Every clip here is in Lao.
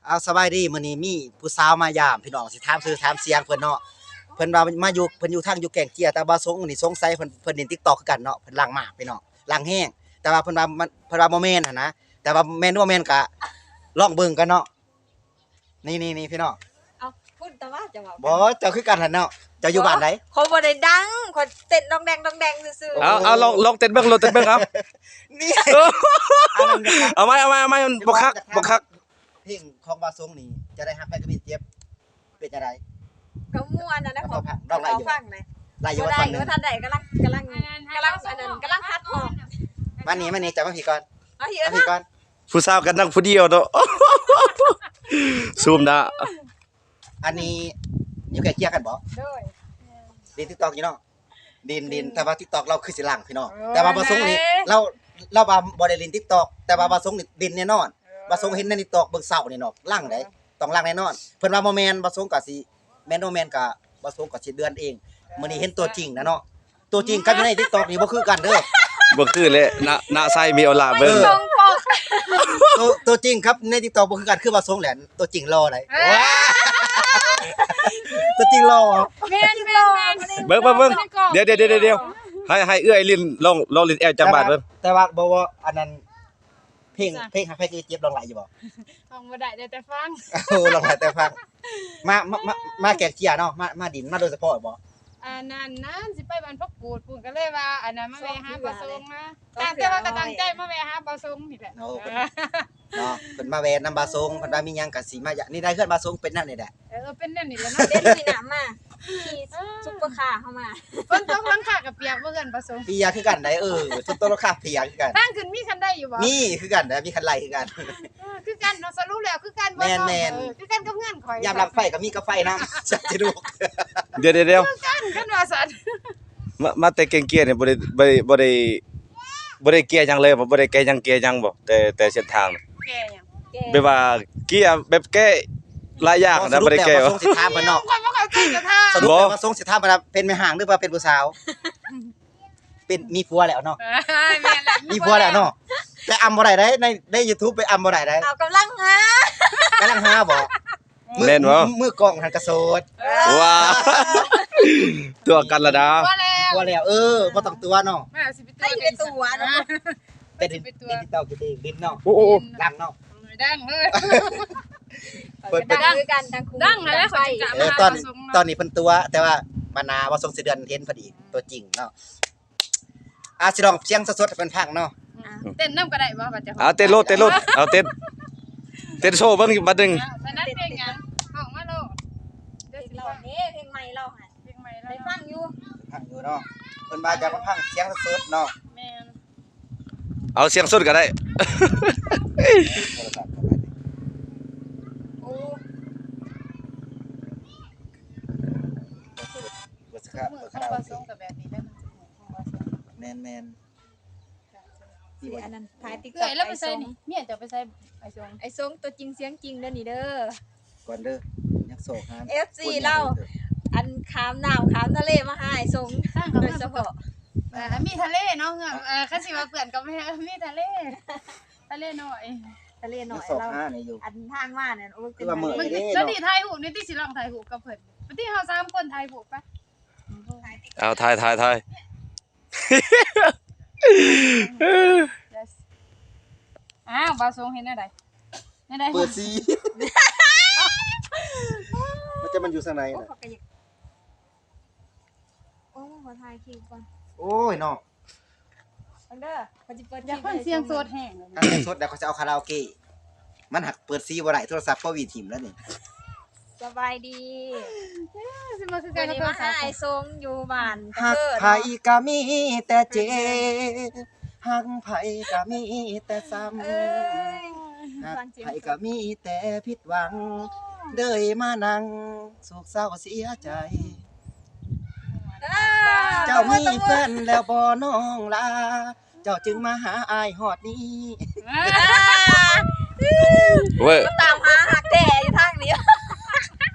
ເອົາ ສະບາຍດີ ມື້ນີ້ມີຜູ້ສາວມາຢາມພີ່ນ້ອງ ຊິຖາມຊື່ຖາມສຽງເພິ່ນເນາະ. ເພິ່ນວ່າມາຢູ່ ເພິ່ນຢູ່ທາງຢູ່ແກ້ງເຈຍ ແຕ່ວ່າຊົງນີ້ສົງໄສເພິ່ນ ເພິ່ນຫຼິ້ນຕິກຕັອກຄືກັນເນາະ ເພິ່ນຫຼັງມາກພີ່ນ້ອງ ຫຼັງແຮງ. ແຕ່ວ່າເພິ່ນວ່າມັນ ເພິ່ນວ່າບໍ່ແມ່ນຫັ້ນນະ ແຕ່ວ່າແມ່ນບໍ່ແມ່ນກະລອງເບິ່ງກັນເນາະ. ນີ້ໆໆ ພີ່ນ້ອງ ເອົ້າ ພຸ້ນຕະວ່າຈະເວົ້າ ບໍ່ ເຈົ້າຄືກັນຫັ້ນເນາະ ເຈົ້າຢູ່ບ້ານໃດ? ຂ້ອຍບໍ່ໄດ້ດັງ ຂ້ອຍເຕັ້ນດອງແດງດອງແດງຊື່ໆ. ເອົາ ເອົາ ລອງ ລອງເຕັ້ນເບິ່ງ ລອງເຕັ້ນເບິ່ງ ເອົາ ນີ້ ເອົາໃໝ່ ເອົາໃໝ່ ເອົາໃໝ່ ມັນບໍ່ຄັກ ບໍ່ຄັກ. ເພງຂອງບ່າວຊົງນີ້ ຈະໄດ້ຮັກໃຜກໍມີເຈັບ ເປັນຈັ່ງໃດ? ກໍມ່ວນນັ້ນແຫຼະ ຂໍຟັງ ລອງໄລ່ຢູ່ ຟັງແຫຼະ ໄລ່ຢູ່ ບໍ່ໄດ້ ບໍ່ທັນໄດ້ ກຳລັງ ກຳລັງ ກຳລັງອັນນັ້ນ ກຳລັງຫັດຮ້ອງ. ມານີ້ ມານີ້ ເຈົ້າມາພີ້ກ່ອນ ມາພີ້ກ່ອນ. ຜູ້ສາວກັນນັ່ງຜູ້ດຽວເນາະ ຊູມນະ. ອັນນີ້ຢູ່ໃກ້ຄຽກັນບໍ່? ໂດຍ ຫຼິ້ນຕິກຕັອກຢູ່ເນາະ ຫຼິ້ນ ຫຼິ້ນ ແຕ່ວ່າຕິກຕັອກລາວຄືຊິຫຼັງພີ່ນ້ອງ ເອີ ແຕ່ວ່າບ່າວຊົງນີ້ ລາວ ລາວວ່າບໍ່ໄດ້ຫຼິ້ນຕິກຕັອກ ແຕ່ວ່າບ່າວຊົງນີ້ຫຼິ້ນແນ່ນອນ. ບ່າວຊົງເຫັນໃນຕິກຕັອກເບິ່ງເຊົ້ານີ້ເນາະ ຫຼັງໃດ ຕ້ອງຫຼັງແນ່ນອນ. ເພິ່ນວ່າບໍ່ແມ່ນ ບ່າວຊົງກໍຊິ ແມ່ນບໍ່ແມ່ນກໍ ບ່າວຊົງກໍຊິເດືອນເອງ. ມື້ນີ້ເຫັນຕົວຈິງນະເນາະ ຕົວຈິງກັບຢູ່ໃນຕິກຕັອກນີ້ບໍ່ຄືກັນເດີ. ບໍ່ຄືແຫຼະ ໜ້າ ໜ້າໃສມີອອລາເບິ່ງ ເອີ ຕົວ ຕົວຈິງກັບໃນຕິກຕັອກບໍ່ຄືກັນ ຄືບ່າວຊົງແຫຼະ ຕົວຈິງຫຼໍ່ໃດ. ເອີ ຕົວຈິງຫຼໍ່ ແມ່ນໆໆ ເບິ່ງ ເບິ່ງ ເບິ່ງ ດຽວໆໆ ໃຫ້ ໃຫ້ເອື້ອຍຫຼິ້ນ ລອງ ລອງຫຼິ້ນແອວຈັກບາດເບິ່ງ. ແຕ່ວ່າ ແຕ່ວ່າບໍ່ ບໍ່ ອັນນັ້ນ ເພງ ເພງຮັກໃຜກໍເຈັບ ລອງໄລ່ຢູ່ບໍ່? ຮ້ອງບໍ່ໄດ້ ໄດ້ແຕ່ຟັງ. ໂອ້ ລອງໄດ້ແຕ່ຟັງ. ມາ ມາ ມາ ມາແກງເຈຍເນາະ ມາ ມາດິນ ມາໂດຍສະເພາະບໍ່? ອັນນັ້ນ ນັ້ນ ຊິໄປບ້ານພັກກູດພຸ້ນ ກໍເລີຍວ່າ ອັນນັ້ນ ມາແວ່ຫາບ່າວຊົງນະ. ຕັ້ງແຕ່ວ່າກໍຕັ້ງໃຈມາແວ່ຫາບ່າວຊົງນີ້ແຫຼະ. ໂອ້ ເພິ່ນເນາະ ເພິ່ນມາແວ່ນຳບ່າວຊົງ ເພິ່ນວ່າມີຫຍັງກໍຊິມາຢາມ. ນີ້ໄດ້ເຮືອນບ່າວຊົງເປັນແນວນີ້ແຫຼະ. ເອີ ເປັນແນວນີ້ແຫຼະເນາະ ເປັນມີໜ້າມາ ຂີ່ຊຸບເປີຄາເຮົາມາ. ຝົນຕົກຫຼັງຄາກໍປຽກບໍ່ ເຮືອນບ່າວຊົງ? ປຽກຄືກັນໃດ. ເອີ ຝົນຕົກຫຼັງຄາປຽກຄືກັນ. ທາງຂຶ້ນມີຄັນໄດຢູ່ບໍ່? ມີຄືກັນນະ ມີຄັນໄດຄືກັນ. ເອີ ຄືກັນເນາະ ສະຫຼຸບແລ້ວຄືກັນບໍ່? ແມ່ນໆ ເອີ ຄືກັນກັບເຮືອນຂ້ອຍ. ຍາມຫຼັງໄຟກໍມີກາໄຟນຳ ສະດວກ. ດຽວໆໆ ຄືກັນ ຄັນວ່າຊັ້ນ. ມາ ມາແຕ່ແກງເຈຍນີ້ບໍ່ໄດ້ ບໍ່ໄດ້ ບໍ່ໄດ້ ບໍ່ໄດ້ແກ້ຫຍັງເລີຍບໍ່? ບໍ່ໄດ້ແກ້ຫຍັງ ແກ້ຫຍັງບໍ່? ແຕ່ ແຕ່ເສັ້ນທາງ ແກ້ຫຍັງ? ແກ້ ແບບວ່າເກຍ ແບບແກ້ຫຼາຍຢ່າງຫັ້ນນະ ບໍ່ ບໍ່ໄດ້ແກ້. ສົລຸບແລ້ວບ່າວຊົງຊິຖາມເພິ່ນເນາະ. ບໍ່ເຂົ້າໃຈສະຖານ. ສົລຸບແລ້ວບ່າວຊົງຊິຖາມເພິ່ນວ່າເປັນແມ່ຮ້າງ ຫຼືວ່າເປັນຜູ້ສາວ? ເປັນ ມີຜົວແລ້ວເນາະ. ເອີ ແມ່ນແຫຼະ ມີຜົວແລ້ວເນາະ. ແຕ່ອຳບໍ່ໄດ້ໃດ ໃນ ໃນຢູທູບໄປອຳບໍ່ໄດ້ໃດ. ເອົາ ກຳລັງຫາ ກຳລັງຫາບໍ່? ແມ່ນບໍ່? ມື ມືກ້ອງຫັ້ນກະໂສດ. ເອີ ວ້າ ຕົວະກັນລະດາ. ຕົວະແລ້ວ ຕົວະແລ້ວ. ເອີ ບໍ່ຕ້ອງຕົວະເນາະ. ໃຜຊິໄປຕົວະເນາະ. ແຕ່ດິນ ດິນທີ່ເຕົາກິນເອງ ດິນເນາະ. ໂອ້ ໂອ້ ໂອ້ ດັງເນາະ ດັງເລີຍ. ເພິ່ນ ເພິ່ນ ດັງຄືກັນ ດັງຄູ່ ດັງຫັ້ນແຫຼະ. ເອີ ຕອນ ຕອນນີ້ເພິ່ນຕົວະ ແຕ່ວ່າບາດໜ້າບໍ່ ສົງຊິເດືອນເຫັນພໍດີຕົວຈິງເນາະ. ອາ ຊິລອງສຽງສົດໆໃຫ້ເພິ່ນຟັງເນາະ. ອືມ ເຕັ້ນນຳກໍໄດ້ບໍ່? ວ່າຈະ ເອົາເຕັ້ນໂລດ ເຕັ້ນໂລດ ເອົາເຕັ້ນ ເຕັ້ນໂຊເບິ່ງບາດໜຶ່ງ. ຖະໜັດເພງຫຍັງ? ຮ້ອງມາໂລດ. ເພງລາວເດ້ ເພງໃໝ່ລາວຫັ້ນ ເພງໃໝ່ລາວ ໄດ້ຟັງຢູ່ ຟັງຢູ່ເນາະ. ເພິ່ນວ່າຢາກມາຟັງສຽງສົດໆເນາະ. ແມ່ນ. ເອົາສຽງສົດກໍໄດ້. ໂອ້ ເປີດສະຄາ ເປີດຄາຣາໂອເກະ. ແມ່ນໆ. ຊິອັນນັ້ນ ຖ່າຍຕິກຕັອກ. ເອື້ອຍລາວໄປໃສນີ້? ເມຍເຈົ້າໄປໃສ? ອ້າຍຊົງ ອ້າຍຊົງຕົວຈິງສຽງຈິງເດີນີ້ເດີ. ກ່ອນເດີ ຍັງຊອກຫາ ເອັຟຊີລາວ ອັນຂ້າມນ້ຳຂ້າມທະເລມາຫາອ້າຍຊົງໂດຍສະເພາະ. ເອີ ມີທະເລເນາະ ເຮືອນ ເອີ ຄັນຊິວ່າເພື່ອນກໍມີ ມີທະເລ ທະເລນ້ອຍ ທະເລນ້ອຍ. ຍັງຊອກຫານີ້ຢູ່ ອັນທາງມານັ້ນ ໂອ້ຍ ຄືວ່າເມື່ອຍເດ້ເນາະ. ຕອນນີ້ຖ່າຍຮູບນີ້ຕິ ຊິລອງຖ່າຍຮູບກັບເພິ່ນ ບັດນີ້ເຮົາສາມຄົນຖ່າຍຮູບໄປ. ເອົາ ຖ່າຍ ຖ່າຍ ຖ່າຍ. ອ້າວ ບ່າວຊົງເຮັດແນວໃດ? ແນວໃດ? ເປີດສີ. ມັນຈະ ມັນຢູ່ທາງໃນນະ? ໂອ້ຍ ຂໍຖ່າຍຄລິບກ່ອນ. ໂອ້ຍເນາະ. ເບິ່ງເດີ ຂ້ອຍຊິເປີດຄລິບ. ຢາກຟັງສຽງສົດແຮງ. ຄັນສຽງສົດແລ້ວຂ້ອຍຊິເອົາຄາຣາໂອເກະ. ມັນຫາກເປີດສີບໍ່ໄດ້ ໂທລະສັບຂ້ອຍຫວີດຖິ້ມແລ້ວນີ້. ສະບາຍດີ. ເອີ ຊິມາຄືກັນ ມື້ນີ້ມາຫາອ້າຍຊົງຢູ່ບ້ານ ຮັກໃຜກໍມີແຕ່ເຈັບ ຮັກໃຜກໍມີແຕ່ຊ້ຳ ເອີຍ ຮັກໃຜກໍມີແຕ່ຜິດຫວັງ ເລີຍມານັ່ງໂສກເສົ້າເສຍໃຈ. ເຈົ້າມີແຟນແລ້ວບໍ່ນ້ອງຫຼາ? ເຈົ້າຈຶ່ງມາຫາອ້າຍຮອດນີ້. ເວີ້ຍ ມາຕາມຫາຮັກແທ້ຢູ່ທາງນີ້.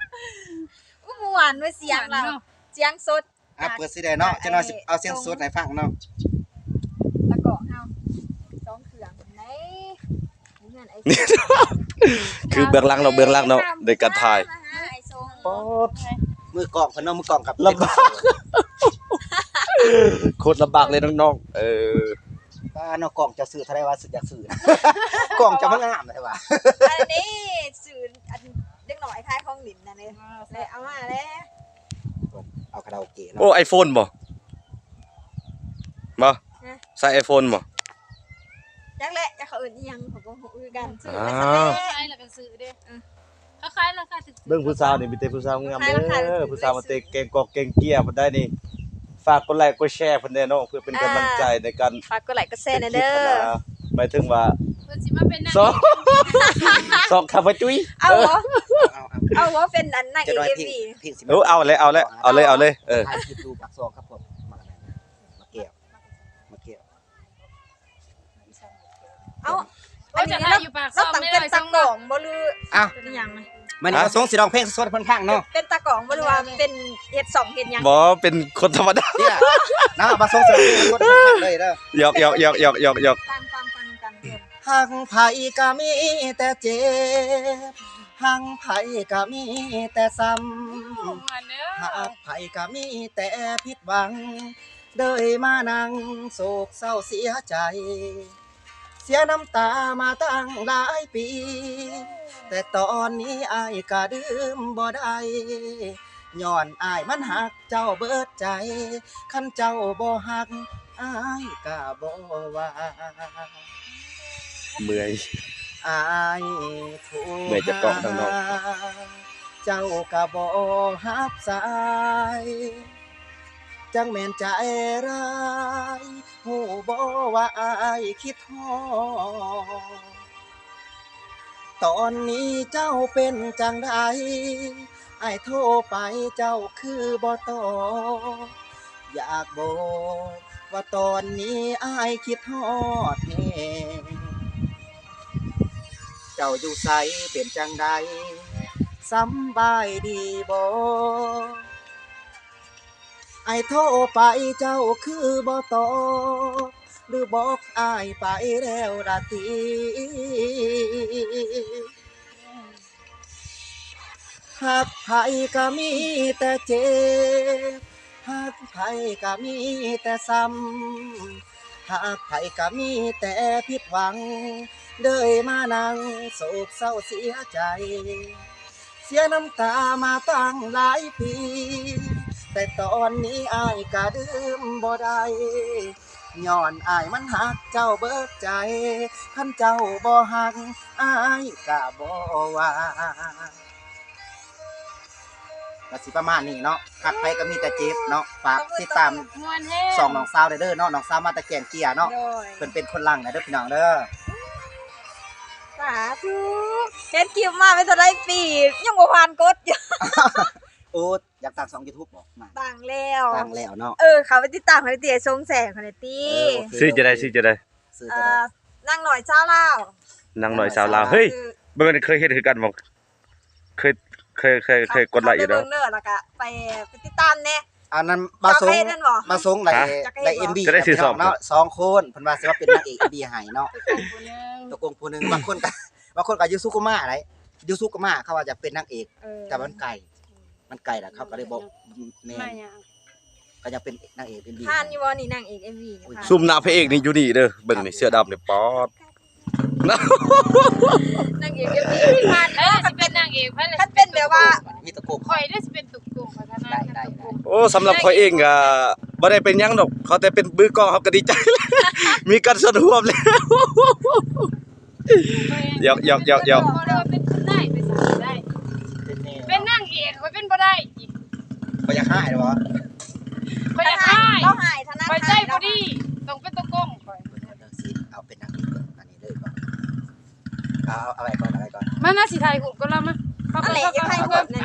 ໂອ້ ມ່ວນເວີ້ຍ ສຽງລາວ ມ່ວນເນາະ ສຽງສົດ. ອ່ະ ເປີດຊິໄດ້ເນາະ ຈັກໜ່ອຍຊິເອົາສຽງສົດໃຫ້ຟັງເນາະ. ຕາກ້ອງເຮົາສອງເຄື່ອງໃນເຮືອນອ້າຍ. ຄືເບື້ອງຫຼັງເນາະ ເບື້ອງຫຼັງເນາະ ໃນການຖ່າຍ. ປອດ ມືກ້ອງເພິ່ນເນາະ ມືກ້ອງກັບ ລຳບາກ ໂຄດລຳບາກເລີຍນ້ອງໆ. ເອີ ປ້າເນາະ ກ້ອງເຈົ້າຊື້ເທົ່າໃດວະ ຢາກຊື້ນະ ກ້ອງເຈົ້າມັນງາມແທ້ວ່າ. ອັນນີ້ຊື້ ອັນເດັກນ້ອຍຂາຍຂອງຫຼິ້ນນັ້ນເດ້ ແລະເອົາມາແລ້ວ ເອົາຄາຣາໂອເກະເນາະ. ໂອ້ ໄອໂຟນບໍ່? ບໍ່? ຮະ? ໃຊ້ໄອໂຟນບໍ່? ຈັກແຫຼະ ຈັກເຂົາເອີ້ນອີ່ຫຍັງ ເຂົາກໍບໍ່ຮູ້ຄືກັນ. ຊື້ໄປຊັ້ນແຫຼະ ຂາຍແລ້ວກໍຊື້ເດ້. ເອີ ເຂົາຂາຍລາຄາຖືກໆ. ເບິ່ງຜູ້ສາວນີ້ ມີແຕ່ຜູ້ສາວງາມເດີ ຜູ້ສາວມາແຕ່ແກ່ງກອກແກ່ງເກຍພຸ້ນໃດ໋ນີ້. ຝາກກົດໄລກົດແຊເພິ່ນແດ່ເນາະ ເພື່ອເປັນກຳລັງໃຈໃນການ ຝາກກົດໄລກົດແຊແດ່ເດີ. ໝາຍເຖິງວ່າ ເພິ່ນຊິມາເປັນນາງ ສອງ ເອກ ສອງຂ້າພະຈຸ້ຍ. ເອົາບໍ່? ເອົາ ເອົາ ເອົາບໍ່ ເປັນອັນນາງເອກເອັມວີ. ເອີ ເອົາແຫຼະ ເອົາແຫຼະ ເອົາເລີຍ ເອົາເລີຍ. ເອີ ຖ່າຍຄລິບຢູ່ປາກຊ່ອງກັບພວກໝາກແມ່ ໝາກແກ້ວ ໝາກແກ້ວ. ເອົ້າ ອັນນີ້ລາວ ລາວຕັ້ງເປັນຕາກ້ອງບໍ່ ຫຼື ອ້າວ ເປັນຫຍັງ? ມື້ນີ້ ຮະ? ປະສົງຊິຮ້ອງເພງສົດໆໃຫ້ເພິ່ນຟັງເນາະ. ເປັນຕາກ້ອງບໍ່ ຫຼືວ່າເປັນເຮັດຊ່ອງເຮັດຫຍັງ? ບໍ່ ເປັນຄົນທຳມະດາ. ເນາະ ປະສົງຊິຮ້ອງເພງສົດໆໃຫ້ເພິ່ນຟັງເລີຍເດີ. ຢອກໆໆໆໆ. ຟັງໆໆກັນເດີ. ຮັກໃຜກໍມີແຕ່ເຈັບ ຮັກໃຜກໍມີແຕ່ຊ້ຳ ຮັກໃຜກໍມີແຕ່ຜິດຫວັງ ເລີຍມານັ່ງໂສກເສົ້າເສຍໃຈ ເສຍນ້ຳຕາມາຕັ້ງຫຼາຍປີ ແຕ່ຕອນນີ້ອ້າຍກໍລືມບໍ່ໄດ້ ຍ້ອນອ້າຍມັນຮັກເຈົ້າເບີດໃຈ ຄັນເຈົ້າບໍ່ຮັກອ້າຍກໍບໍ່ວ່າ. ເມື່ອຍ ອ້າຍໂທຫາ ເມື່ອຍຈະເກາະທາງນອກ ເຈົ້າກໍບໍ່ຮັບສາຍ ຈັ່ງແມ່ນໃຈຮ້າຍ ຮູ້ບໍ່ວ່າອ້າຍຄິດຮອດ ຕອນນີ້ເຈົ້າເປັນຈັ່ງໃດ ອ້າຍໂທໄປເຈົ້າຄືບໍ່ຕອບ ຢາກບອກວ່າຕອນນີ້ອ້າຍຄິດຮອດແຮງ ເຈົ້າຢູ່ໃສເປັນຈັ່ງໃດ ສຳບາຍດີບໍ່? ອ້າຍໂທໄປເຈົ້າຄືບໍ່ຕອບ ຫຼືບອກອ້າຍໄປແລ້ວລະຕິ? ຮັກໃຜກໍມີແຕ່ເຈັບ ຮັກໃຜກໍມີແຕ່ຊ້ຳ ຮັກໃຜກໍມີແຕ່ຜິດຫວັງ ເລີຍມານັ່ງໂສກເສົ້າເສຍໃຈ ເສຍນ້ຳຕາມາຕັ້ງຫຼາຍປີ ແຕ່ຕອນນີ້ອ້າຍກໍລືມບໍ່ໄດ້ ຍ້ອນອ້າຍມັນຮັກເຈົ້າເບີດໃຈ ຄັນເຈົ້າບໍ່ຮັກອ້າຍກະບໍ່ວ່າ. ກະຊິປະມານນີ້ເນາະ ຮັກໃຜກໍມີແຕ່ເຈັບເນາະ. ຝາກຕິດຕາມ ມ່ວນແຮງ ຊ່ອງນ້ອງສາວໄດ້ເດີເນາະ ນ້ອງສາວມາແຕ່ແກ່ງເກຍເນາະ ໂດຍ ເພິ່ນເປັນຄົນຫຼັງນະເດີພີ່ນ້ອງເດີ. ສາທຸ ເຮັດຄລິບມາເປັນເທົ່າໃດປີ ຍັງບໍ່ຜ່ານກົດຢູ່. ໂອ້ ຢາກຕັ້ງຊ່ອງຢູທູບບໍ່? ມາ ຕັ້ງແລ້ວ ຕັ້ງແລ້ວເນາະ. ເອີ ເຂົ້າໄປຕິດຕາມໃຫ້ຕິ ໄອ້ຊົງແສງຫັ້ນແຫຼະຕິ. ເອີ ໂອເຄ ຊື່ຈັ່ງໃດ? ໂອເຄ ຊື່ຈັ່ງໃດ? ອ່າ ນາງນ້ອຍຊາວລາວ. ນາງນ້ອຍຊາວລາວ. ເຮີ້ຍ ບໍ່ແມ່ນເຄີຍເຮັດຄືກັນບໍ່? ເຄີຍ ເຄີຍ ເຄີຍ ເຄີຍກົດໄລຢູ່ດອກ. ເຂົ້າໄປເບິ່ງເດີ ແລ້ວກະໄປ ໄປຕິດຕາມແດ່. ອັນນັ້ນ ບ່າວຊົງ ບ່າວຊົງໄດ້ ໄດ້ເອັມວີ ຈະໄດ້ຊື່ຊ່ອງເນາະ ສອງຄົນ ເພິ່ນວ່າຊິມາເປັນນາງເອກເອັມວີໃຫ້ເນາະ. ຕົວໂກງຜູ້ໜຶ່ງ ຕົວໂກງຜູ້ໜຶ່ງ ບາງຄົນກະ ບາງຄົນກໍຢູ່ສຸຂຸມາໄດ໋ ຢູ່ສຸຂຸມາເຂົາວ່າຢາກເປັນນາງເອກ ເອີ ແຕ່ວ່າມັນໄກ ມັນໄກລະ ເຂົາກໍເລີຍບໍ່ ແມ່ນ ມາຫຍັງ ກໍຢາກເປັນນາງເອກເອັມວີ ຜ່ານຢູ່ບໍ່ນີ້ ນາງເອກເອັມວີ ຜ່ານ ຊຸມໜ້າພະເອກນີ້ຢູ່ນີ້ເດີ ເບິ່ງນີ້ ເສື້ອດຳນີ້ ປອດ ນາງເອກເອັມວີ ຜ່ານ ເອີ ຊິເປັນນາງເອກ ໃຜລະ ຄັນເປັນແບບວ່າ ມີຕະໂກງ ຂ້ອຍເດ້ຊິເປັນຕະໂກງ ຂ້ອຍຖະໜັດ ໄດ້ ຕະໂກງ ໂອ້ ສຳລັບຂ້ອຍເອງກໍບໍ່ໄດ້ເປັນຫຍັງດອກ ຂໍແຕ່ເປັນມືກ້ອງເຮົາກໍດີໃຈ ມີການສ່ວນຮ່ວມແລ້ວ. ຢອກໆໆໆ ເປັນນາງເອກ ຂ້ອຍເປັນບໍ່ໄດ້ ຂ້ອຍຢາກຮ້າຍເດ້ບໍ່? ຂ້ອຍຢາກຮ້າຍ ເຮົາຮ້າຍ ຂ້ອຍໃຈບໍ່ດີ ຕ້ອງເປັນຕົວໂກງຂ້ອຍ ເອົາເປັນນາງເອກ ອັນນີ້ເລີຍບໍ່? ເອົາ ເອົາໄວ້ກ່ອນ ເອົາໄວ້ກ່ອນ ມາ ມາ ຊິຖ່າຍຮູບກັບລາວ ມາ ມາ ມາ ມາ ມາ ມາ ມາ